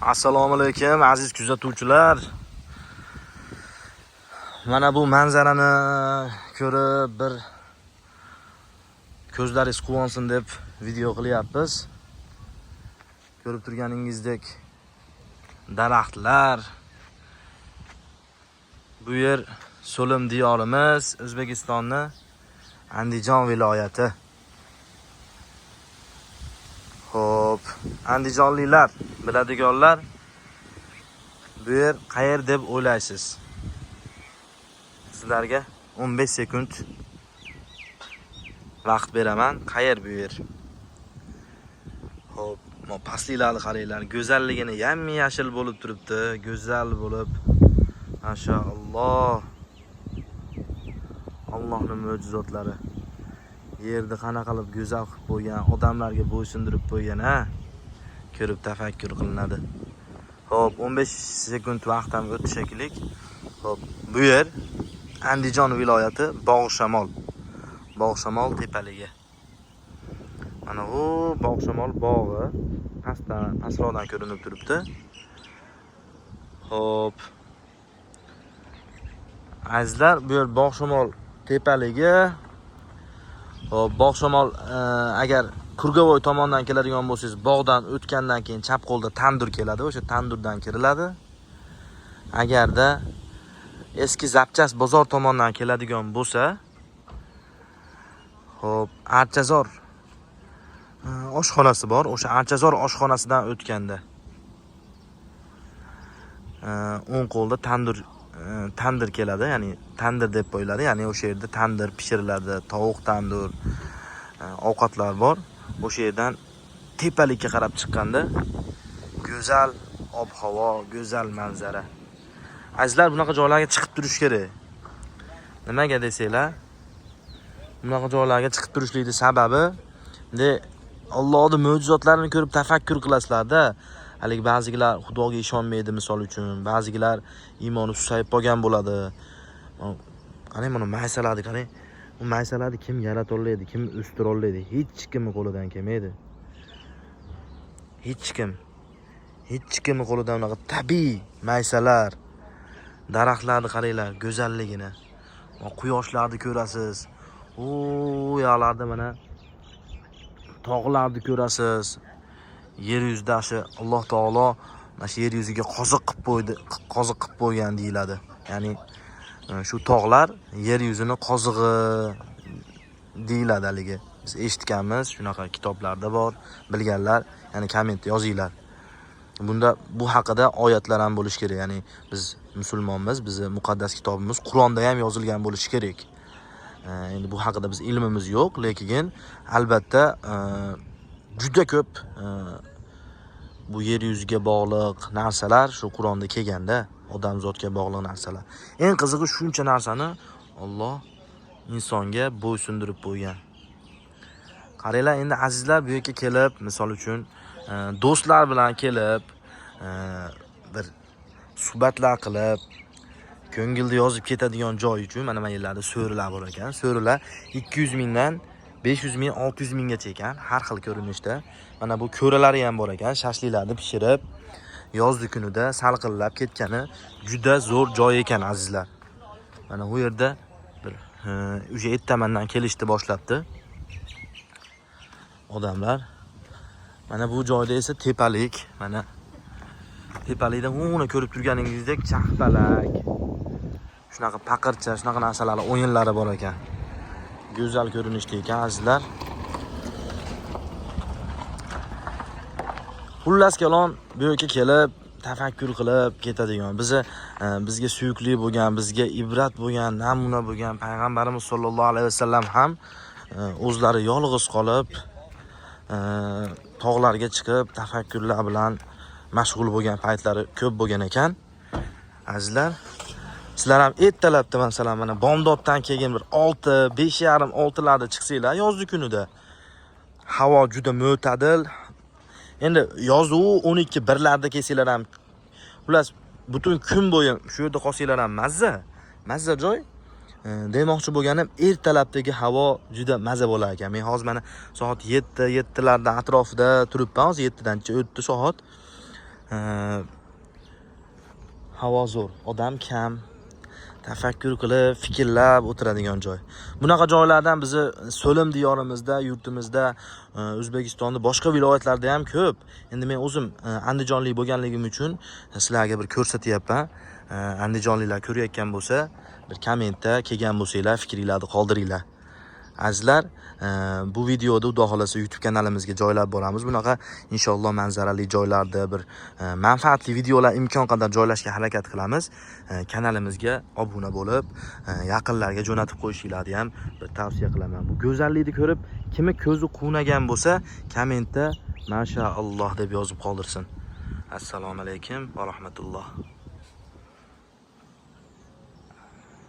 Assalomu alaykum, aziz kuzatuvchilar. Mana bu manzarani ko'rib, bir ko'zlaringiz quvonsin deb video qilyapmiz. Ko'rib turganingizdek, daraxtlar. Bu yer so'lim diyorimiz, O'zbekistonni Andijon viloyati. Xo'p, andijonliklar, biladiganlar, bu yer qayer deb o'ylaysiz? Sizlarga 15 sekund vaqt beraman. Qayer bu yer? Xo'p, mo pastliklarni qaranglar, go'zalligini, yam yashil bo'lib turibdi, go'zal bo'lib. Mashaalloh. Allohning mo'jizotlari. Yerni qanaqa qilib go'zal qilib qo'ygan, odamlarga bo'ysundirib qo'ygan, ha? Ko'rib tafakkur qilinadi. Xo'p, 15 sekund vaqt ham o'tdi shekilli. Xo'p, bu yer Andijon viloyati, Bog'shamol. Bog'shamol tepaligi. Mana bu Bog'shamol bog'i pastdan, pastroqdan ko'rinib turibdi. Xo'p. Azizlar, bu yer Bog'shamol tepaligi. Xo'p, Bog'shamol, agar Kurgavoy tomondan keladigan bo'lsangiz, bog'dan o'tgandan keyin chap qo'lda tandir keladi, o'sha tandurdan kiriladi. Agarda eski zapchast bozor tomondan keladigan bo'lsa, xo'p, Archazor oshxonasi bor, o'sha Archazor oshxonasidan o'tganda o'ng qo'lda tandir keladi, ya'ni tandir deb qo'yiladi, ya'ni o'sha yerda tandir pishiriladi, tovuq tandur, ovqatlar bor. O'sha yerdan tepalikka qarab chiqqanda go'zal ob-havo, go'zal manzara. Azizlar, bunaqa joylarga chiqib turish kerak. Nimaga desanglar, bunaqa joylarga chiqib turishlikni sababi de Allohning mo'jizotlarini ko'rib tafakkur qilasizlarda. Haligi ba'zilar Xudoga ishonmaydi, misol uchun, ba'zilar iymoni susayib qolgan bo'ladi. Qarang, mana maysalarni qarang. Bu maysalarni kim yarata oladi, kim o'stira oladi? Hech kimni qo'lidan kelmaydi. Hech kim. Hech kimni qo'lidan unaqa tabiiy maysalar, daraxtlarni qaranglar, go'zalligini. Quyoshlarni ko'rasiz. U yoqlarda mana tog'larni ko'rasiz. Yer yuzida shu Alloh taolo mana shu yer yuziga qoziq qilib qo'ydi, qoziq qilib qo'ygan deyiladi. Ya'ni shu tog'lar yer yuzini qozig'i deyiladi haligi. Biz eshitganmiz, shunaqa kitoblarda bor, bilganlar, ya'ni kommentda yozinglar. Bunda, bu haqida oyatlar ham bo'lishi kerak. Ya'ni biz musulmonmiz, bizni muqaddas kitobimiz Qur'onda ham yozilgan bo'lishi kerak. Endi bu haqida biz ilmimiz yo'q, lekin albatta juda ko'p bu yer yuziga bog'liq narsalar shu Qur'onda kelganda, odamzodga bog'liq narsalar. Eng qizig'i, shuncha narsani Alloh insonga bo'ysundirib qo'ygan. Qaranglar, endi, azizlar, bu yerga kelib, misol uchun, do'stlar bilan kelib, bir suhbatlar qilib, ko'ngilda yozib ketadigan joy uchun mana yerlarda so'rilar bor ekan. So'rilar 200 mingdan 500 ming, 600 minggacha ekan, har xil ko'rinishda. Mana bu ko'ralari ham bor ekan, shashliklarni pishirib, yozdi kunida salqinlab ketgani juda zo'r joy ekan, azizlar. Mana bu yerda bir o'sha ertamandan kelishni boshlabdi odamlar. Mana bu joyda esa tepalik, mana tepalikda uni ko'rib turganingizdek charxpalak, shunaqa paqircha, shunaqa narsalar, o'yinlari bor ekan. Go'zal ko'rinishda ekan, azizlar. Xullas kalom, bu yerga kelib tafakkur qilib ketadigan, bizni bizga suyukli bo'lgan, bizga ibrat bo'lgan, namuna bo'lgan payg'ambarimiz sollallohu alayhi vasallam ham o'zlari yolg'iz qolib, tog'larga chiqib tafakkurlar bilan mashg'ul bo'lgan paytlari ko'p bo'lgan ekan. Azizlar, sizlar ham ertalabda, masalan, mana bomdoddan keyin bir 6, 5:30, 6larda chiqsanglar yozgi kunida havo juda mo'tadil. Endi yozu 12, 1larda kelsanglar ham, xullas, butun kun bo'yi shu yerda qolsanglar ham mazza, mazza joy. Demoqchi bo'lganim, ertalabdagi havo juda maza bo'lar ekan. Men hozir mana soat 7, 7larda atrofida turibman, hozir 7dan o'tdi soat. Havo zo'r, odam kam, tafakkur qilib, fikrlab o'tiradigan joy. Bunaqa joylardan bizni so'lim diyorimizda, yurtimizda, O'zbekistonda boshqa viloyatlarda ham ko'p. Endi men o'zim andijonlik bo'lganligim uchun sizlarga bir ko'rsatyapman. Andijonliklar ko'rayotgan bo'lsa, bir kommentda kelgan bo'lsanglar, fikringlarni qoldiringlar. Azizlar, bu videoda xudo xohlasa YouTube kanalimizga joylab boramiz. Bunaqa inshaalloh manzarali joylarda bir manfaatli videolar imkon qadar joylashga harakat qilamiz. Kanalimizga obuna bo'lib, yaqinlarga jo'natib qo'yishinglarni ham bir tavsiya qilaman. Bu go'zallikni ko'rib, kimi ko'zi quvnagan bo'lsa, kommentda mashaalloh deb yozib qoldirsin. Assalomu alaykum va rahmatulloh.